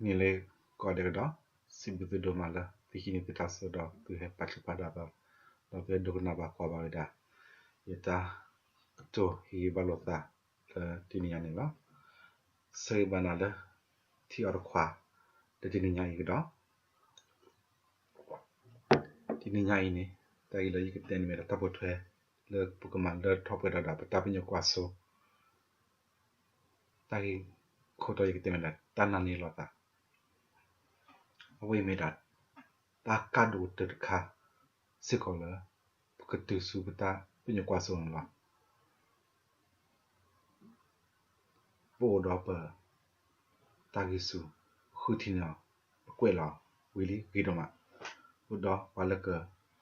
နံၤလၢကိးဂၤဒဲးကဒီး, စံးဘျုးသုဒိၣ်မးလၢသုဟံးန့ၢ်သုတၢ်ဆၢဒီးသုဟဲပာ်ဆူၣ်ပာ်ဒၢသီ, ဒီးသုဟဲဒိကနၣ်ဘၣ်ကွၢ်ဘၣ်ဝဲဒၣ် ယတၢ်ကတိၤဟ့ၣ်ဂံၢ်ဘါလိာ်သးလၢတနံၤညါန့ၣ်လီၤ. ဆၢဂ့ၤဘၣ်နၤလၢ ထံအီတခွး လၢတနံၤညါအံၤကဒီး တနံၤညါအံၤန့ၣ် တၢ်ဂ့ၢ်လၢယကတဲန့ၣ်မ့ၢ်ဒၣ်တၢ်ပိာ်ထွဲ လၢပကမၤလၢထီၣ်ပှဲၤဒီးဒၣ်ပတၢ်ပညိၣ်ကွၢ်စိ တၢ်ဂ့ၢ်ခိၣ်တီယကတဲမ့ၢ်ဒၣ် တၢ်နာ်န့ၢ်လီၤသး, အဝဲအံၤမ့ၢ်ဒၣ် တၢ်ကါဒိၣ်ကတၢၢ်တခါစ့ၢ်ကီးလၢ ပကတုၤဆူပတၢ်ပညိၣ်ကွၢ်စိန့ၣ်လီၤ. ပအိၣ်ဒီးပ တၢ်ဂံၢ်ဆူၣ် ပဃုထံၣ်န့ၢ်အီၤ ပကွဲးလီၤဝံၤလံဂ့ၤဒိၣ်မး, ပအိၣ်ဒီးပှၤလၢက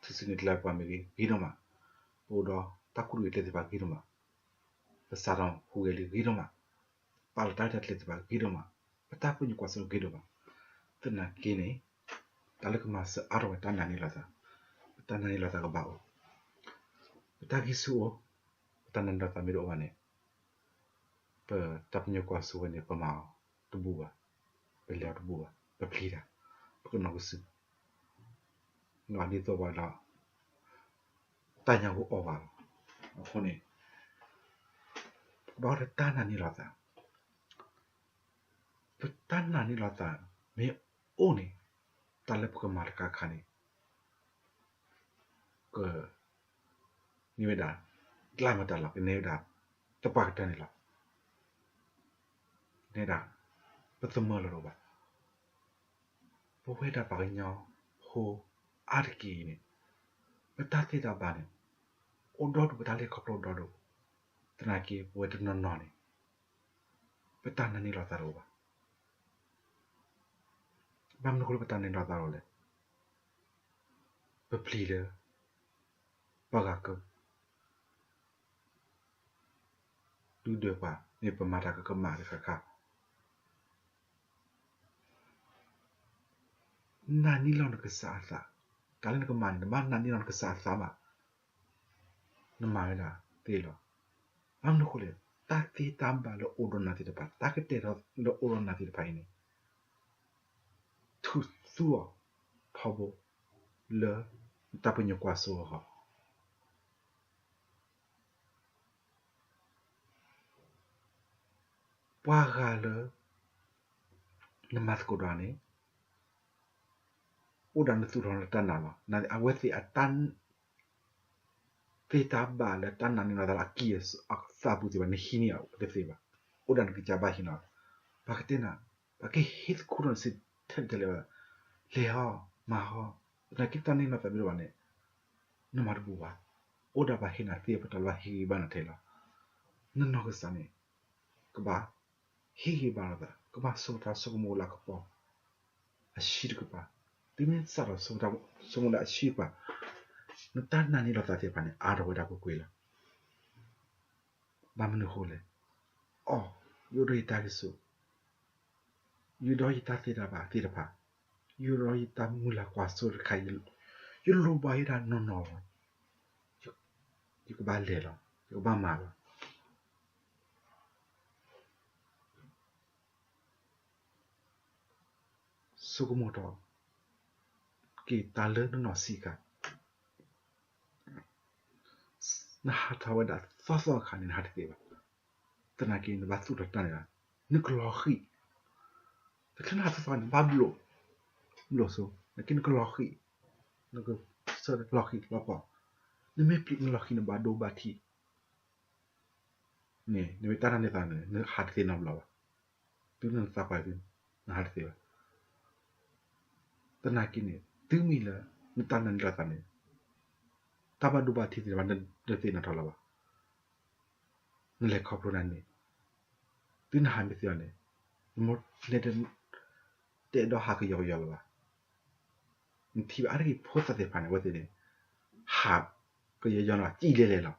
ထုးစုနဲၣ်ကျဲပှၤမ့ၢ်ဂ့ၤဂ့ၤဒိၣ်မး, ပအိၣ်ဒီးတၢ်ကူၣ်တရံးကျဲသ့ၣ်တဖၣ်ဂ့ၤဒိၣ်မး, ပစးထီၣ်ဟူးဂဲၤလံဂ့ၤဒိၣ်မး, ပာ်လီၤတၢ်ရဲၣ်တၢ်ကျဲၤသ့ၣ်တဖၣ်ဂ့ၤဒိၣ်မး, ပတၢ်ပညိၣ်ကွၢ်စိဂ့ၤဒိၣ်မး, သနာ်က့န့ၣ် တၢ်လၢကမၤစၢၤအါထီၣ်ဝဲတၢ်နာ်န့ၢ်လီၤသး, ပတၢ်နာ်န့ၢ်လီၤသးကဘၣ်အိၣ်, ပတၢ်ဂံၢ်ဆူၣ်အိၣ်, ပတၢ်နာ်န့ၢ်လီၤသးမ့ၢ်တအိၣ်ဘၣ်န့ၣ် ပတၢ်ပညိၣ်ကွၢ်စိဝဲန့ၣ် ပမၤအီၤတဘူးဘၣ်, ပလဲၤအီၤတဘူးဘၣ်, ပပျံၤတၢ်, ပကနီၣ်ကစုာ်, ဒ်သိးပှၤဒီး တၢ်ညါဟူအီၣ်ဘၣ်လီၤ. အဃိန့ၣ် ပကဘၣ်အိၣ်ဒီးတၢ်နာ်န့ၢ်လီၤသး, ပတၢ်နာ်န့ၢ်လီၤသးမ့ၢ်အိၣ်န့ၣ် တၢ်လၢပကမၤတခါခါန့ၣ် က န့ၢ်ဝဲဒၣ် ကျါမတၤလီၤ ကန့ၢ်ဝဲဒၣ် သပှၢ်ကတၢၢ်န့ၣ်လီၤ. န့ၣ်ဒၣ် ပသမၢလီၤတအိၣ်ဘၣ်. ပဝဲဒၣ်ပှၤကညီဖိအါတက့ၢ်အံၤန့ၣ် ပတၢ်သ့တၢ်ဘၣ်န့ၣ် အိၣ်ဒီဒူၣ် ပတၢ်လဲၤခီဖျိအိၣ်ဒီဒူၣ်, သနာ်က့ပဝဲတနီၤနီၤန့ၣ် ပတၢ်နာ်န့ၢ်လီၤသးတအိၣ်ဘၣ်. ဘၣ်မနုၤအဃိလၢပတၢ်နာ်န့ၢ်လီၤသးတအိၣ်လဲၣ်. ပပျံၤလၢ ပှၤဂၤက ဒုၣ်ဒွဲၣ်ပှၤ မ့ၢ်ပမၤတၢ်ကကမၣ်တခါခါ, နာ်န့ၢ်လီၤနကစၢ်အသး, တၢ်လၢနကမၤန့ၣ် နဘၣ်နာ်န့ၢ်လီၤနကစၢ်အသးဘၣ်, နမၤဝဲဒၣ်သ့လီၤ. ဘၣ်မနုၤအဃိလဲၣ်, တၢ်သ့တၢ်ဘၣ်လၢအိၣ်ဒီးနၤသ့ၣ်တဖၣ်, တၢ်ကတဲာ်လၢအိၣ်ဒီးနၤသ့ၣ်တဖၣ်အံၤန့ၣ် ထုးသူအီၤထီဘိ လၢနတၢ်ပညိၣ်ကွၢ်စိအဂီၢ် ပှၤဂၤလၢ နမၤသကိးဒီးန့ၣ် အိၣ်ဒၣ်နသူၣ်ထီၣ်နတၢ်နာ်လီၤ. အဝဲသ့ၣ်အတၢ်သ့တၢ်ဘၣ်လၢတၢ်နာ်န့ၢ်လီၤသးလၢအကံၢ်အသးပူၤသ့ၣ်တဖၣ် နဟံးန့ၢ်အီၤတသ့ဘၣ်. အိၣ်ဒၣ်နကစၢ်ဘၣ်ဟံးန့ၢ်လီၤ. ပှၤကတဲနၤ, ပှၤကဟ့ၣ်သခူထီၣ်နစုထဲလဲၣ်ထဲလဲၣ်ဘၣ်, လဲၤဟီ, မၤဟီ, သနာ်က့တၢ်န့ၢ်လီၤသးမ့ၢ်တအိၣ်ဘၣ်န့ၣ် နမၤတဘူးဘၣ်. အိၣ်ဒၣ်ပှၤဟ့ၣ်နၤသ့အပတီၢ်လၢပှၤဟ့ၣ်ဂံၢ်ဘါနၤထဲလီၤ. နနီၢ်ကစၢ်န့ၣ် ကဘၣ်ဟ့ၣ်ဂံၢ်ဘါလိာ်သး, ကဘၣ်စိာ်တၢ်ဆိကမိၣ်လၢအကပီၤ အဆံတကပၤ, တုၤမ့ၢ်စးထီၣ်စိာ်တၢ်ဆိကမိၣ်လၢအဆံတကပၤ, နတၢ်နာ်န့ၢ်လီၤသးသ့ၣ်တဖၣ်န့ၣ် အါထီၣ်ဝဲဒၣ်ကွ့ၢ်ကွ့ၢ်လီၤ. ဘၣ်မနုၤအဃိလဲၣ်. အိ, ယအိၣ်ဒီးယတၢ်ဂံၢ်ဆူၣ်, ယအိၣ်ဒီးယတၢ်သ့တၢ်ဘၣ်သ့ၣ်တဖၣ်, ယအိၣ်ဒီးယတၢ်မုၢ်လၢ်ကွၢ်စိတခါအံၤ, ယလိၣ်ဘၣ်ယဲဒၣ်နီၢ်နီၢ်လီၤ. ယကဘၣ်လဲၤလီၤ, ယကဘၣ်မၤလီၤ. ဆိကမိၣ်ထီၣ်က့ၤတၢ်လၢနနီၢ်ဆံးခါ, နဟးထီၣ်ဝဲဒၣ်သီသီအခါန့ၣ် နဟးတသ့ဘၣ်. သနာ်က့ နဘၣ်သူၣ်ထီၣ်တၢ်န့ၣ်လီၤ. နကလီၤဃံၤ, တချုးနဟးသီသီန့ၣ် နဘၣ်ဘျိၣ်, ဘျိၣ်စိ, သနာ်က့နကလီၤဃံၤ, နကလီၤဃံၤလီၤပှီၢ်, နမ့ၢ်ပျံၤနလီၤဃံၤ နဘၣ်ဒိဘၣ်ထံး န့ၣ် နမ့ၢ်တၢ်နာ်န့ၢ်သးန့ၣ် နဟးတသ့နီတဘျီဘၣ်. တုၤနသးပှၢ်သု, နဟးတသ့ဘၣ်. သနာ်က့န့ၣ် တုၤမ့ၢ်လၢ နတၢ်နာ်န့ၢ်လီၤသးန့ၣ် တၢ်ဘၣ်ဒိဘၣ်ထံးသ့ၣ်တဖၣ် နတသ့ၣ်နီၣ်ထီၣ်လၢၤဘၣ်. နလဲၤခီဖျိနၤန့ၣ် တုၤနဟးမ့ၢ်သ့အီၤန့ၣ် နမိၢ်နဲ တအဲၣ်ဒိးဟးကယီကယီလၢၤဘၣ်. နထံၣ်ဘၣ်အါတက့ၢ်ဖိသၣ်သ့ၣ်တဖၣ်န့ၣ် အဝဲသ့ၣ်န့ၣ် ဟးကယီကယီလၢၤဘၣ် ကံၣ်လဲလဲလီၤ.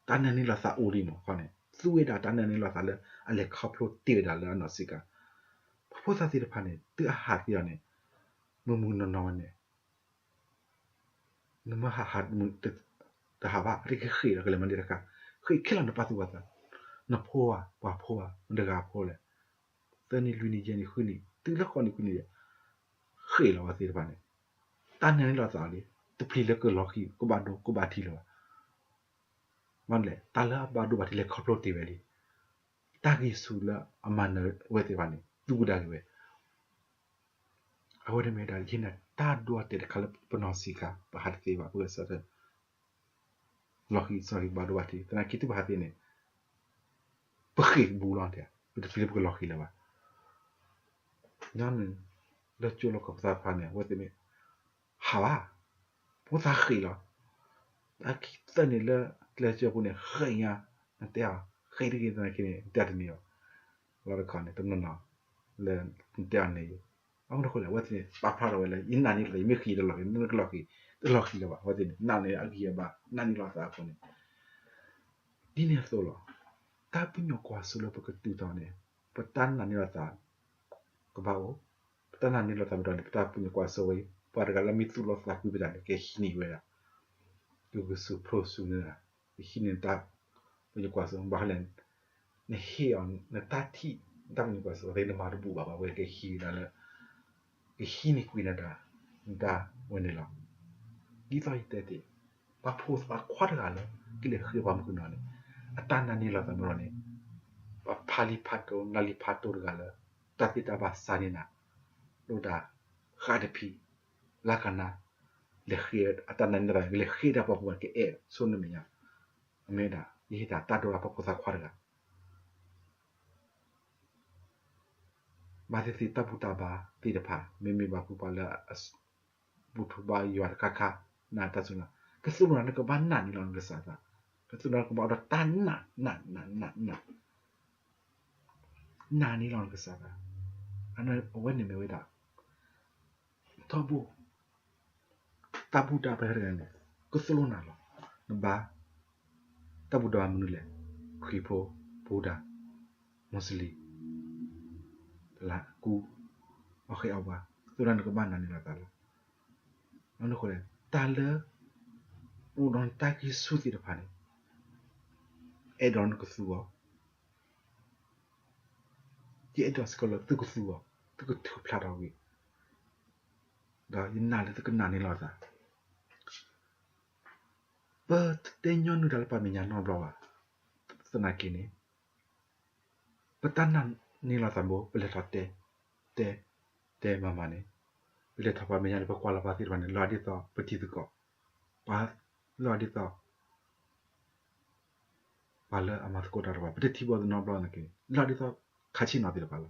တၢ်နာ်န့ၢ်လီၤသးအိၣ်လံမးခီန့ၣ် သူဝဲဒၣ်တၢ်နာ်န့ၢ်လီၤသးလၢအလဲၤခီဖျိတ့ၢ်ဝဲဒၣ်လၢအနီၢ်ဆံးခါ. ပှၤဖိသၣ်သ့ၣ်တဖၣ်န့ၣ် တုၤအဟးသ့အီၤန့ၣ် မုၢ်မုၢ်နီၢ်နီၢ်ဝဲန့ၣ် နမ့ၢ်ဟးဟးမုၢ် တဟးဘၣ် အါတက့ၢ်ဃ့ၢ်ဒီးကလဲၤမၤဒ်တခါ, ဃ့ၢ်ခဲလၢာ်နပာ်သူၣ်ပာ်သး, နဖိဧါ ပှၤဖိဧါ မတၤတဂၤအဖိလဲၣ်. သၢနံၣ်လွံၢ်နံၣ်ယဲၢ်နံၣ်ဃုနံၣ် တုၤလၢဃိးနံၣ်ဃုနံၣ်ဒီး ဃ့ၢ်လီၤဝဲသ့ၣ်တဖၣ်န့ၣ် တၢ်နာ်န့ၢ်လိာ်သးလံ, တပျံၤလၢကလီၤဃံၤ ကဘၣ်ဒိကဘၣ်ထံးလၢၤဘၣ်. မ့ၢ်လဲၣ် တၢ်လၢအဘၣ်ဒိဘၣ်ထံးလဲၤခီဖျိတ့ၢ်ဝဲလံ. တၢ်ဂံၢ်ဆူၣ်လၢအမၤနၢၤဝဲသ့ၣ်တဖၣ်န့ၣ် သူၣ်ကဒါက့ၤဝဲ အဝဲန့ၣ်မ့ၢ်ဒၣ် ယဟ့ၣ်နၤတၢ်ဒိအတဲာ်တခါလၢပနီၢ်ဆံးခါ ပဟးတသ့ဘၣ် ပဂဲၤဆၢထၢၣ် လီၤဃံၤစီဃံၤ ဘၣ်ဒိဘၣ်ထံး သနာ်က့တုၤပဟးသ့န့ၣ် ပဃ့ၢ်ကဘူလီၤတဲ, ပတပျံၤလၢပကလီၤဃံၤလၢၤဘၣ်. ညီနုၢ် လၢကၠိလီၢ်ကီၢ်ပသးတဖၣ်န့ၣ် အဝဲသ့ၣ်မ့ၢ် ဟးဘၣ်, ဖိသၣ်ဃ့ၢ်လီၤ. အခံသၢနံၣ်လၢကျဲကၠိပူၤန့ၣ် ဃ့ၢ်ညါ, နတဲအီၤ ဃ့ၢ်တဂ့ၤသနာ်က့န့ၣ် နတဲအီၤတန့ၢ်ဘၣ်. လီၤတခီန့ၣ် တနီၤနီၤ လၢနတဲအီၤန့ၣ် အဃိန့ၣ် အဝဲသ့ၣ်န့ၣ် ပာ်ဖျါထီၣ်ဝဲလၢ ယနာ်န့ၢ်လိာ်သး ယမ့ၢ်ဃံၤတလီၤဃံၤ နကလီၤဃံၤ တလီၤဃံၤလၢၤဘၣ်. အဝဲသ့ၣ်န့ၣ် နာ်န့ၢ်အဂံၢ်အဘါ နာ်န့ၢ်လိာ်သးအဃိန့ၣ် ဒ်န့ၣ်အသိးလီၤ. တၢ်ပညိၣ်ကွၢ်စိလၢပကတုၤထီၣ်န့ၣ် ပတၢ်နာ်န့ၢ်လိာ်သး ကဘၣ်အိၣ်, ပတၢ်နာ်န့ၢ်လိာ်သးမ့ၢ်ဒီးန့ၣ် ပတၢ်ပညိၣ်ကွၢ်စိဝဲအံၤ ပှၤတဂၤလၢမ့ၢ်သူၣ်လီသးကွံပတၢ်န့ၣ် ကဟံးန့ၢ်ဝဲဒၣ် ကဂုာ်ဆူၣ်ဖျိဆူၣ်န့ၣ် ကဟံးန့ၢ်တၢ်ပညိၣ်ကွၢ်စိ ဘၣ်ဃးလဲၣ် နဟ့ၣ်အီၤ နတၢ်ထံၣ် နတၢ်ပညိၣ်ကွၢ်စိ သ့နမၤတဘူၣ်ဘၣ် ဘၣ်ဝဲကဟံးဝဲဒၣ်လၢ ကဟံးန့ၢ်ကွံာ်နၤဒၣ် နတၢ်ဝဲန့ၣ်လီၤ. ဒ်သိးယတဲတ့ၢ် ပှၤဖိသၣ်ခွါတဂၤလၢ ကလဲၤဃ့ပှၤမုၣ်ကနီၤန့ၣ် အတၢ်နာ်န့ၢ်လိာ်သးမ့ၢ်ဒီးန့ၣ် ပှၤဖးလံာ်ဖးဒိၣ် နၢ်လံာ်ဖးဒိၣ်တဂၤလၢ တၢ်သ့တၢ်ဘၣ်စးန့ၢ်နၤ ဒိၣ်ဒၣ် ဃးတဖံး လၢကနါ လဲၤဃ့အတၢ်နာ်န့ၢ်လိာ်သး ကလဲၤဃ့တၢ်ပှၤဖိကအဲၣ်ဆိနမဲာ်ညါ အမ့ၢ်ဒၣ် ယဟ့ၣ်တၢ်တၢ်ဒိၣ်လၢပှၤဖိသၣ်ခွါတဂၤ ဘၣ်သ့ၣ်သ့ၣ်တၢ်ဘူၣ်တၢ်ဘါသ့ၣ်တဖၣ် မ့မ့ၢ်ဘၣ်ဃုာ်ပှၤလၢ ဘူၣ်ထီၣ်ဘါယွၤတခါခါ နာ်တၢ်စူၤနၤ ကသိၣ်လိနၤ နကဘၣ်နာ်န့ၢ်လီၤနကစၢ်သး ကသိၣ်လိနၤ နကဘၣ်အိၣ်ဒီးတၢ်နာ် နာ် နာ် နာ် နာ် နာ်န့ၢ်လီၤနကစၢ်သး အဝဲန့ၣ်မ့ၢ်ဝဲဒၣ် ထီဘိ တၢ်ဘူၣ်တၢ်ဘါတဂၤန့ၣ် ကသိၣ်လိနၤလီၤ. နဘါ တၢ်ဘူၣ်တၢ်ဘါမနုၤလဲၣ်, ခရံာ်ဖိ, ဘူဒၤ, မူစလ့ၣ်, လၢကူ, အီၣ်ဃ့အီၣ်ဝါ, သိၣ်လိနၤ နကဘၣ်နာ်န့ၢ်လီၤသးလီၤ. အဃိ တၢ်လၢ အိၣ်ဒီးနတၢ်ဂံၢ်ဆူၣ်သ့ၣ်တဖၣ်န့ၣ် အဲၣ်ဒိးနကသူအီၤ ယအဲၣ်ဒိးစ့ၢ်ကီးလၢသုကသူအီၤ, သုကထုးဖျါထီၣ်ကွံာ်, ဒီးယနာ်လၢသုကနာ်န့ၢ်လီၤသး. ပတတဲညီနုၢ်တၢ်လၢပှၤမဲာ်ညါနီတဘျီဘၣ်. သနာ်က့န့ၣ် ပတၢ်နာ်န့ၢ်လီၤသးဘိ ပလဲၤထီၣ်တဲ, တဲ, တဲမၤမၤန့ၣ်, ပလဲၤထီၣ်ပှၤမဲာ်ညါန့ၣ် ပကွၢ်လီၤပှၤသ့ၣ်တဖၣ်န့ၣ် လီၤဒ်သိးပထံသကိး, ပှၤလီၤဒ်သိး ပှၤလၢအမၤသကိးတၢ်ဒီးပှၤ ပတထံၣ်ဘၣ်နီတဘျီသနာ်က့န့ၣ် လီၤဒ်သိးခါဆ့ၣ်နီၤသ့ၣ်တဖၣ်လီၤ.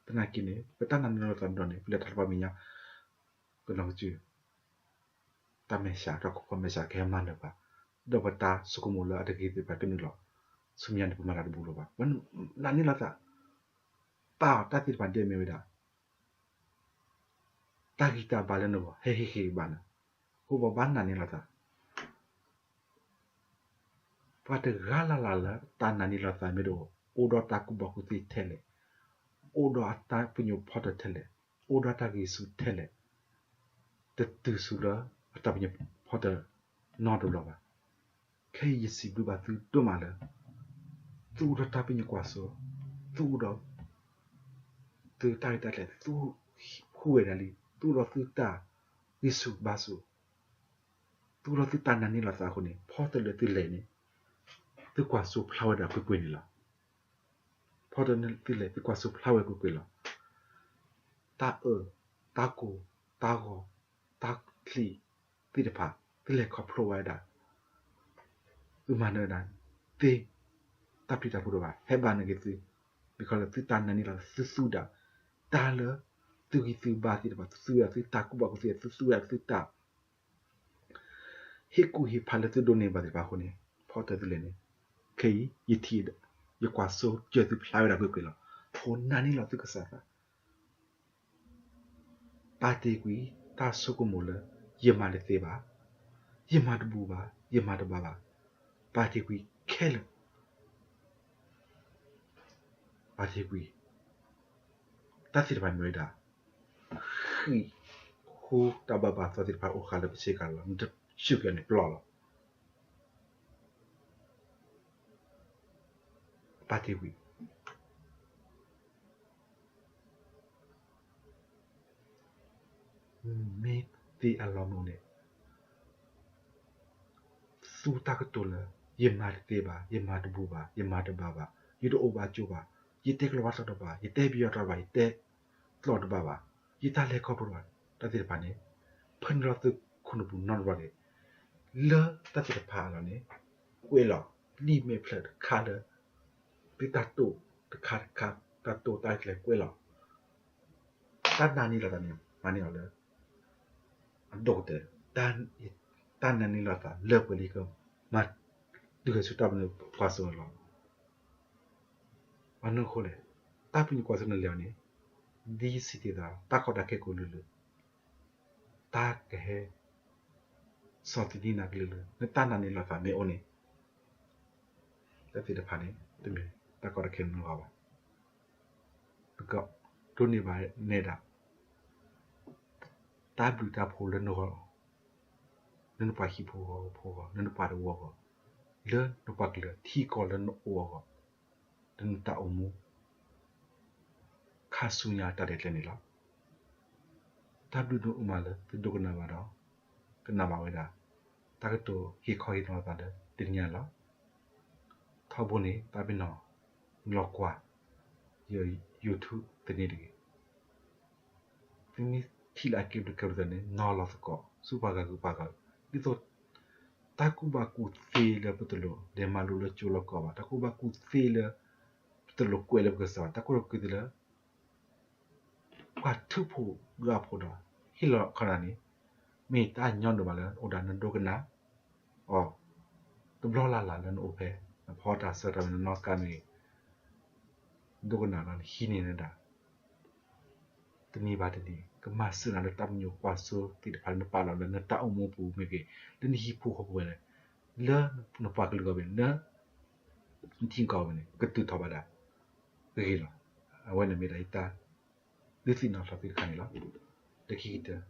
သနာ်က့န့ၣ် ပတၢ်နာ်န့ၢ်လီၤသးမ့ၢ်ဒီးန့ၣ် ပလဲၤထီၣ်လၢပှၤမဲာ်ညါ ကနီၢ်ကစၢ် တၢ်မဲာ်ဆှး တၢ်ခိခိၣ်မဲာ်ဆှး ကဟဲမၤနၢၤပှၤ ဒီးပတၢ်ဆိကမိၣ်လၢအတဂ့ၤသ့ၣ်တဖၣ်ကနုာ်လီၤ. ဆူမဲာ်ညါန့ၣ် ပမၤတၢ်တဘူၣ်လၢၤဘၣ်. နာ်န့ၢ်လီၤသး ပာ်အီၤတၢ်သ့ၣ်တဖၣ်ဒဲးမ့ၢ်ဝဲဒၣ် တၢ်ဂံၢ်တၢ်ဘါလၢနဂီၢ် ဟဲဟ့ၣ်ဂံၢ်ဘါနၤ, အဃိပဘၣ်နာ်န့ၢ်လီၤသး. ပှၤတဂၤလၢ်လၢ်လၢတၢ်နာ်န့ၢ်လီၤသးမ့ၢ်တအိၣ် အိၣ်ဒီးတၢ်ကူၣ်ဘၣ်ကူၣ်သ့ထဲလဲၣ်, အိၣ်ဒီးအတၢ်ပညိၣ်ဖီတၢၣ်ထဲလဲၣ်, အိၣ်ဒီးတၢ်ဂံၢ်ဆူၣ်ထဲလဲၣ်, တတုၤဆူလၢအတၢ်ပညိၣ်ဖီတၢၣ်နီတဘျီဘၣ်. ခဲအံၤယစံးဘျုးဘၣ်သုဒိၣ်မးလၢ သုအိၣ်ဒီးတၢ်ပညိၣ်ကွၢ်စိ, သုအိၣ်ဒီး သုတၢ်ရဲၣ်တၢ်ကျဲၤ, သုဟူးဝဲဒၣ်လံ, သုအိၣ်ဒီးသုတၢ်ဂံၢ်ဆူၣ်ဘါဆူၣ်, သုအိၣ်ဒီးသုတၢ်နာ်န့ၢ်လီၤသးအဃိန့ၣ် ဖီတၢၣ်လၢသုလဲၤန့ၣ် သုကွၢ်စိဖျါဝဲဒၣ်ကွ့ၢ်ကွ့ၢ်န့ၣ်လီၤ. ဖီတၢၣ်လၢသုလဲၤ သုကွၢ်စိဖျါဝဲကွ့ၢ်ကွ့ၢ်လီၤ. တၢ်အၢၣ်, တၢ်ကိၢ်, တၢ်ဂီၤ, တၢ်ချံးသ့ၣ်တဖၣ် သုလဲၤခီဖျိဝဲဒၣ်, သုမၤနၢၤဒၣ်သ့, တၢ်ပျံၤတၢ်ဖုးတအိၣ်ဘၣ် ဟဲဘၣ်နုာ်က့ၤသု, ဘၣ်ဃးလၢသုတၢ်နာ်န့ၢ်လီၤသး သုသူဝဲဒၣ် တၢ်လၢသုဂံၢ်သုဘါသ့ၣ်တဖၣ် သုသူဝဲဒၣ် သုတၢ်ကူၣ်ဘၣ်ကူၣ်သ့ သုသူဝဲဒၣ် သုတၢ် ဟ့ၣ်ကူၣ်ဟ့ၣ်ဖးလၢသုဒိးန့ၢ်ဘၣ်သ့ၣ်တဖၣ်အဃိန့ၣ် ဖီတၢၣ်သုလဲၤန့ၣ် ခဲအံၤ ယထံၣ် ယကွၢ်စိစၢၤသုဖျါဝဲဒၣ်ကွ့ၢ်ကွ့ၢ်လီၤ. အဃိနာ်န့ၢ်လီၤသုကစၢ်သး ပာ်တ့ၢ်ကွံာ်တၢ်ဆိကမိၣ်လၢ ယမၤတသ့ဘၣ်, ယမၤတဘူၣ်ဘၣ်, ယမၤတဘၣ်ဘၣ်, ပာ်တ့ၢ်ကွံာ်ခဲလၢာ် ပာ်တ့ၢ်ကွံာ် တၢ်သ့ၣ်တဖၣ်မ့ၢ်ဝဲဒၣ် ဃံးဃူတၢ်ဘၣ်ဘၣ်သီသ့ၣ်တဖၣ်အိၣ်ဃာ်လၢပဆ့ကၤလီၤ. နတဆူၣ်က့ၤန့ၣ်ပျီလီၤ. ပာ်တ့ၢ်ကွံာ် မ့ၢ်သ့အလီၢ်မ့ၢ်အိၣ်န့ၣ် သူတၢ်ကတိၤလၢ ယမၤတသ့ဘၣ်, ယမၤတဘူးဘၣ်, ယမၤတဘၣ်ဘၣ်, ယတအိၣ်ဘၣ်ကၠိဘၣ်, ယတဲကလီၤဝါသီတဘၣ်, ယတဲပယီၤတဘၣ်, ယတဲကျိာ်တဘၣ်ဘၣ်, ယတၢ်လဲၤခီဖျိတဘၣ်, တၢ်သ့ၣ်တဖၣ်န့ၣ် ဖၢနုာ်လီၤသုခိၣ်နူာ်ပူၤနီတဘျီန့ၣ် လၢတၢ်သ့ၣ်တဖၣ်အလီၢ်န့ၣ် ကွဲးလီၤ လံာ်မဲာ်ဖျၢၣ်တခါလၢ သုတၢ်တိာ်တခါတခါ တၢ်တိာ်တၢ်ကျဲၤကွဲးလီၤ တၢ်နာ်န့ၢ်လီၤသးန့ၣ် မၤန့ၢ်အီၤလၢ အဒိၣ်ကတၢၢ် တၢ်နာ်န့ၢ်လီၤသးလၢပှဲၤလံက မၤတုၤဃဲၤဆူတၢ်ပညိၣ်ကွၢ်စိလီၤ. ဘၣ်မနုၤအဃိလဲၣ်, တၢ်ပညိၣ်ကွၢ်စိနလဲၤအီၤန့ၣ် ဒ်စံးတ့ၢ်သး တၢ်ကီတၢ်ခဲကိးလၢလၢ တၢ်ကဟဲ ဆီၣ်သနံးနၤကလုာ်လၢ နတၢ်နာ်န့ၢ်လီၤသးမ့ၢ်အိၣ်န့ၣ် တၢ်သ့ၣ်တဖၣ်န့ၣ် တမ့ၢ်တၢ်ကီတၢ်ခဲနဂီၢ်ဘၣ်. ဒိးန့ၢ်ဘၣ်နဲဒၣ် တၢ်ဘျုးတၢ်ဖှိၣ်လၢနဂီၢ် လၢနပှၤဟံၣ်ဖိဃီဖိအဂီၢ် လၢနပှၤတဝၢအဂီၢ် လၢနပှၤကလုာ်ထံကီၢ်လၢနအိၣ်အဂီၢ် လၢနတၢ်အိၣ်မူ ခါဆူညါတၢ်ရဲၣ်ကျဲၤန့ၣ်လီၤ. တၢ်ဘျုးဒိၣ်မးလၢသုဒိကနၣ်ဘၣ်ဒီး ကနၣ်ဘၣ်ဝဲဒၣ် တၢ်ကတိၤဟ့ၣ်ခီဟ့ၣ်နီၤသးလၢတနံၤညါလီၤ. ထီဘိန့ၣ် သးပ့ၤနီၣ် လီၤကွၢ် ယ YouTube သန့တဂ့ၤ. သုမ့ၢ်ထံၣ်လၢအကဲဘျုးကဲဖှိၣ်သ့န့ၣ် နီၤလီၤသကိး ဆူပှၤဂၤဂုၤပှၤဂၤဂၤ ဒ်သိး တၢ်ကူၣ်ဘၣ်ကူၣ်သ့လၢပတလိၣ်လဲၤမၤလိလၢကၠိလီၢ်ကီၢ်ဘၣ်, တၢ်ကူၣ်ဘၣ်ကူၣ်သ့လၢ ပတလိၣ်ကွဲးလၢပကစၢ်ဘၣ်, တၢ်ကူၣ်ဘၣ်ကူၣ်သ့လၢ ပှၤထုးဖှိၣ်ဒွးဖှိၣ်ဒီး ဟ့ၣ်လီၤခီဒၣ်န့ၣ် မ့ၢ်တၢ်ညီနုၢ်ဘၣ်လၢအိၣ်ဒၣ်နဒိကနၣ်အီၤ တဘျီလၢ်လၢ်လၢနအိၣ်ဖဲ နဖီတၢ်ဆၢတၢ်မ့ၢ် နနီၣ်ကါမ့ၢ်ဂ့ၤ ဒိကနၣ်လီၤ နဟံးန့ၢ်နဒၣ် တနံၤဘၣ်တနံၤ ကမၤစၢၤနၤလၢတၢ်ပညိၣ်ကွၢ်စိသ့ၣ်တဖၣ်လၢနပာ်လီၤလၢနတၢ်အိၣ်မူပူၤမ့ၢ်ဂ့ၤ, လၢနဟံၣ်ဖိဃီဖိဝဲလဲၣ်, လၢနပှၤကလုာ်ဂီၢ်မ့ၢ်ဂ့ၤ, လၢနထံကီၢ်ဝဲန့ၣ် ကတုၤထီၣ်ဘၣ်ဒၣ်ဂ့ၤလီၤ. အဝဲန့ၣ်မ့ၢ်ဒၣ်ယတၢ်ဒုးသ့ၣ်နီၣ်ထီၣ်သုတခါန့ၣ်လီၤ. လၢခံကတၢၢ်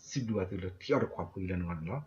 စံးဘျုးဘၣ်သုလၢထံအီၣ်တခွးဖိလၢနဂီၢ်န့ၣ်လီၤ.